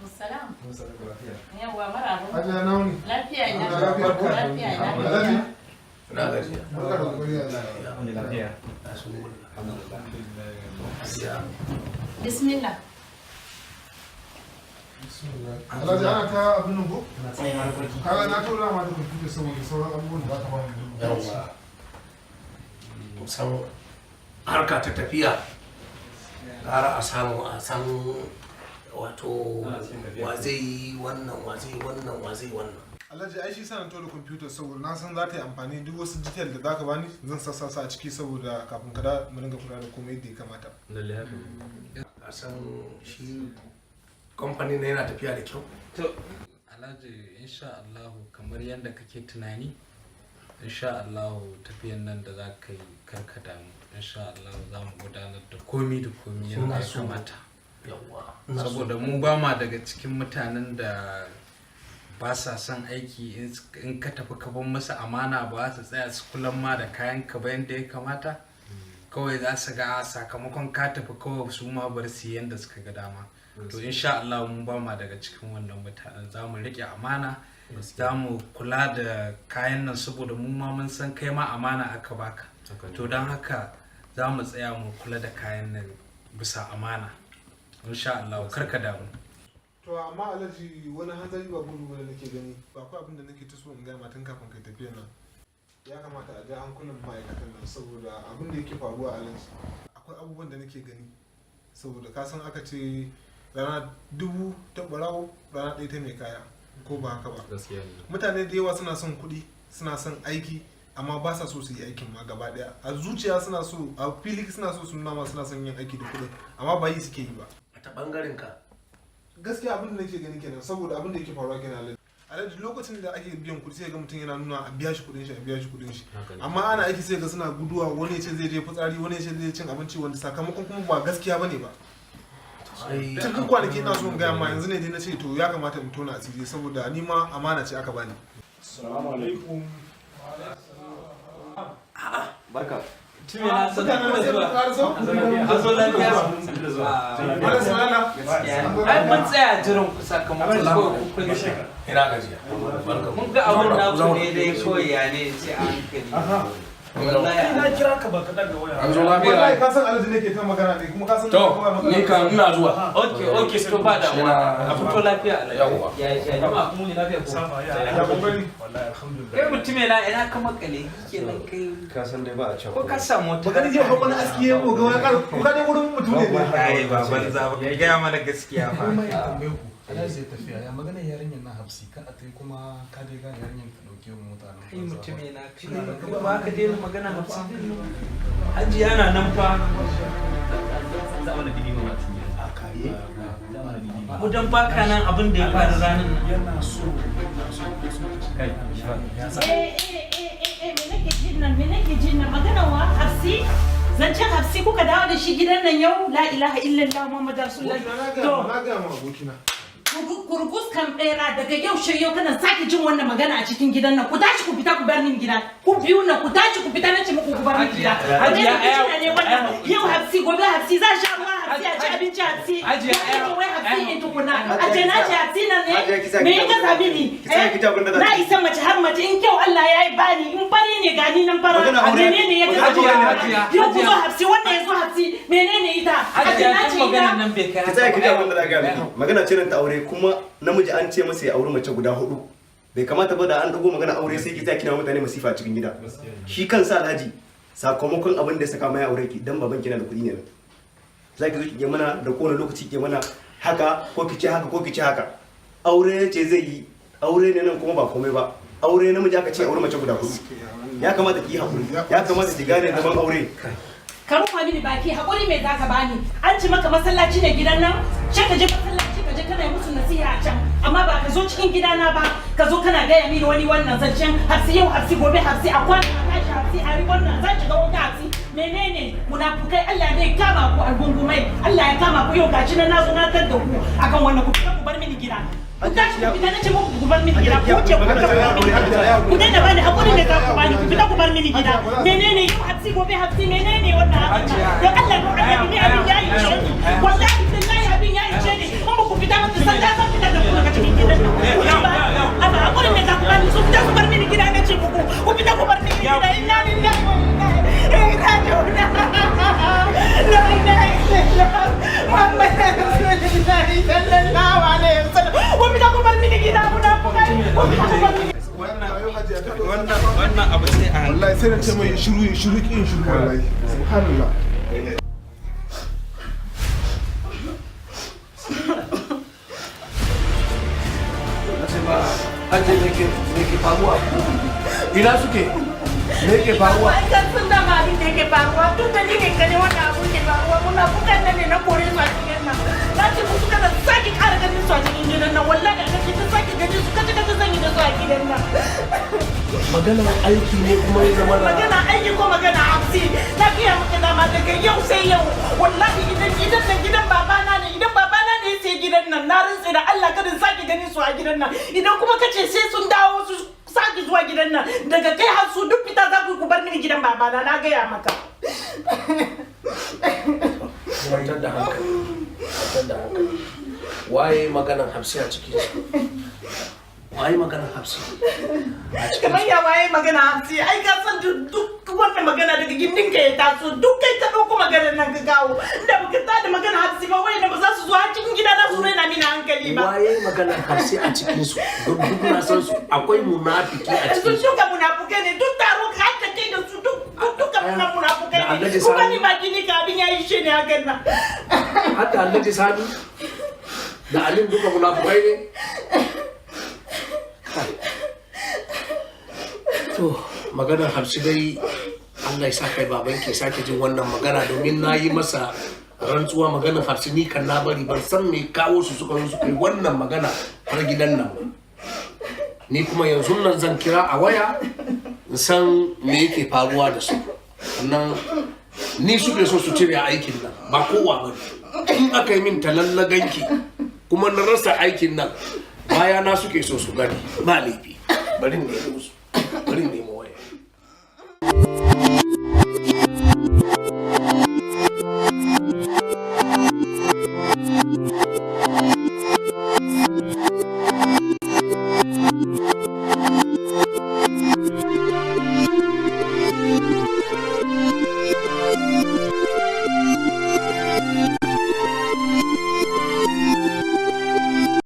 Salam. Yawwa, maraba. Hajiya, na wuni? Lafiya ina. Lafiya ko? Lafiya ina. Alhaji. Na gajiya. Barka da kokari, Allah. Lafiya. Hajiya. Bismillah. Bismillah. Alhaji, ana ta abin nan ko? Kaga na tura ma da kwamfuta saboda sauran abubuwan da aka ba mu. Yawwa. Kusan harka ta tafiya gara a samu a san wato wa zai yi wannan, wa zai yi wannan, wa zai yi wannan. Alhaji, ai shi sa na tura kwamfuta saboda na san za ta yi amfani. Duk wasu detail da zaka bani zan sassa sa a ciki, saboda kafin ka da mu dinga kula da komai yadda ya kamata. Lalle haka. A san shi kamfanin na yana tafiya da kyau. To, Alhaji, insha Allahu kamar yadda kake tunani, insha Allahu tafiyan nan da za ka yi, karka damu. Insha Allahu za mu gudanar da komi da komi yadda ya kamata. Yawwa. Saboda mu ba ma daga cikin mutanen da ba sa son aiki. In ka tafi ka bar musu amana, ba su tsaya su kulan ma da kayan ka ba yadda ya kamata. Kawai za su ga sakamakon ka tafi, kawai su ma bar su yi yadda suka ga dama. To, insha Allah mun ba ma daga cikin wannan mutanen. Za mu riƙe amana, za mu kula da kayan nan, saboda mu ma mun san kai ma amana aka baka. To, don haka za mu tsaya mu kula da kayan nan bisa amana, insha Allah. Karka damu. To, amma Alhaji, wani hanzari ba gudu bane nake gani ba ko abin da nake ta so in gaya ma tun kafin kai tafiyar nan. Ya kamata a ja hankulan ma'aikatan nan saboda abin da yake faruwa, Alhaji, akwai abubuwan da nake gani, saboda ka san aka ce rana dubu ta ɓarawo, rana ɗaya ta mai kaya, ko ba haka ba? Gaskiya ne. Mutane da yawa suna son kuɗi, suna son aiki, amma ba sa so su yi aikin ma gaba ɗaya. A zuciya suna so, a fili suna so, su nuna ma suna son yin aiki da kuɗin, amma ba yi suke yi ba. A ta bangaren ka. Gaskiya abin da nake gani kenan, saboda abin da yake faruwa kenan, Alhaji. Alhaji, lokacin da ake biyan kuɗi, sai ga mutum yana nuna a biya shi kuɗin shi, a biya shi kuɗin shi, amma ana aiki sai ga suna guduwa. Wani ya ce zai je fitsari, wani ya ce zai cin abinci, wanda sakamakon kuma ba gaskiya bane ba. Tun kwanaki ina so in gaya ma, yanzu ne dai na ce to ya kamata in tona asiri, saboda ni ma amana ce aka bani. Assalamu alaikum. Barka. Tume na san Mutanen da sai zuwa. ƙaraso? A zo lafiya. Malam Sunana. Ai mun tsaya jiran ku, sakamakon kawai kun shiga. Ina gajiya. Barka. Mun ga abun naku ne dai kawai ya ne sai a hankali. Wallahi. Na kira ka ba ka daga waya. An zo lafiya. Wallahi ka san Alhaji ne ke ta magana ne, kuma ka san To, ni kan ina zuwa. Okay, to ba damuwa. A fito lafiya, Alhaji. Yawwa. Ya ya jama'a, mun lafiya ko? Saba ya. Ya kokari. Wallahi alhamdulillah. Kai mutume na, ina ka makale kenan kai? Ka san dai ba a cewa. Ko ka samu wata? Magana jiya ko wani aski ya ko ga wani kar ko ka je wurin mutum ne ne. Ai ba banza ba, ka gaya mana gaskiya fa. Kuma ya tambaye ku, Alhaji zai tafiya, ya magana yarinyar na Hafsi? Ka a tai kuma ka dai gane yarinyar ta dauke mu mutanen Kai banza. mutume na, kai ba ka daina magana Hafsi. Hajiya na nan fa. Za mana didi ma cikin gida. Za mana didi. Ko dan baka nan abin da ya faru ranar nan. Yana so, yana so, yana so. Kai, Shifa. Ya sa. Eh eh eh eh eh, me nake jin nan? Me nake jin nan? Magana wa Hafsi? Zancen Hafsi kuka dawo da shi gidan nan yau? La ilaha illallah Muhammadu Rasulullah. Na To, ga na ga ma abokina. Kurgus kan bera, daga yau shi yau kana sake jin wannan magana a cikin gidan nan. Ku tashi ku fita ku bar min gida. Ku biyu nan, ku tashi ku fita, nace muku ku bar min gida. Hajiya, Wani Hajiya, fitina ne wannan? ai, Yau Hafsi, gobe Hafsi, za a sha ruwa Hafsi, a ci abinci Hafsi. Hajiya, Wani ai, wai Hafsi ai, ne tukuna. A je na ce Hafsi nan ne. Hajiya, ki sa Me ki ya gaza mini? ki sa ki ji abin da za Na ki. isa mace har mace. In kyau Allah ya yi bani, in fari ne gani nan fara. Magana aure. Menene ya gaza Magana mini? Hajiya, Yau ku zo Hajiya. Hafsi, wannan ya zo Hafsi, menene ita? A je Hajiya, na duk ce maganar ita. nan bai kai Ki tsaya ki ji haka abin da za ga miki. Magana ce nan ta aure, kuma namiji an ce masa ya auri mace guda hudu. Bai kamata ba da an dago magana aure sai ki tsaya kina mutane masifa a cikin gida. Shi kansa Alhaji, sakamakon abin da ya saka mai aure ki, dan baban kina da kuɗi ne nan. Za ki zo ki ke mana da kowane lokaci ke mana haka, ko ki ce haka, ko ki ce haka. Aure ce zai yi, aure ne nan kuma ba komai ba. Aure namiji aka ce aure mace guda hudu. Ya kamata ki yi hakuri, ya kamata ki gane zaman aure. Ka rufa mini baki. Hakuri me zaka bani? An ci maka masallaci ne gidan nan? Sai ka je masallaci, ka je kana yi musu nasiha a can, amma ba ka zo cikin gidana ba, ka zo kana gaya mini wani wannan zancen Hafsi, yau Hafsi, gobe Hafsi, a kwana a tashi Hafsi, a yi wannan zan shiga wanka Hafsi. Menene? Munafukai, Allah ne kama ku, algungumai, Allah ya kama ku. Yau gashi nan nazo na tar da ku akan wannan. Ku fita ku bar mini gida. Ku tashi ku fita, nace muku ku bar mini gida. Ku wuce, ku fita ku bar mini gida. Ku daina bani hakuri ne za ku bani? Ku fita ku bar mini gida. Menene yau Hafsi, gobe Hafsi? Menene wannan abin? Don Allah, don Annabi, ni abin ya ishe ni. Wallahi billahi abin ya ishe ni. In ba ku fita ba, sanda zan fita. Wallahi sai na ce mai shiru shiru, kin shiru wallahi. Subhanallah. Aje, me ke faruwa? Ina suke? Me ke faruwa? Ai kan sun dama abin da yake faruwa, tun dalilin ka ne wannan abun ke faruwa. Muna bukan nan ne na kore su a cikin nan. Na ce musu kada su sake ƙara ganin su a cikin gidan nan. Wallahi a kace ta sake ganin su kace kace zan yi da su a gidan nan. Maganar aiki ne kuma ya zama na Magana aiki ko magana hafsi, na gaya maka dama daga yau sai yau. Wallahi idan gidan nan gidan babana ne, idan babana ne ya sai gidan nan, na rantse da Allah kada in sake ganin su a gidan nan. Idan kuma kace sai sun dawo su sake zuwa gidan nan, daga kai har su duk fita za ku yi ku bar mini gidan babana, na gaya maka. Kwantar da hankali, kwantar da hankali. Waye maganar Hafsi a cikin su? Waye maganar Hafsi a cikin Kamar su? ya waye magana hafsi? Ai ka san duk wannan magana daga gindin ka ya taso. Duk kai ka ɗauko maganar nan ka kawo. Da baka tada magana hafsi ba, wai da ba za su zo har cikin gida na su raina mini hankali ba. Waye maganar Hafsi a cikin su? Duk na san su, akwai munafiki a Su cikin su. shuka munafukai ne duk taro ka hatta kai da su, duk duka muna munafukai Da ne. Alhaji Kuma Sani. ni baki ni ka abin yayi shi ne hakan nan. Hatta Alhaji Sani da Alim duka munafukai ne. Kai. To maganar Hafsi dai, Allah ya sa kai baban ke sake jin wannan magana, domin na yi masa rantsuwa maganar Hafsi ni kan na bari. Ban san me kawo su suka zo suka yi wannan magana har gidan nan ba. Ni kuma yanzu nan zan kira a waya in san me yake faruwa da su. Sannan ni suke so su cire aikin nan, ba kowa ba ne. In aka yi min talallaganki kuma na rasa aikin nan, baya na suke so su gani. Ba laifi, bari in nemo su, bari in nemo.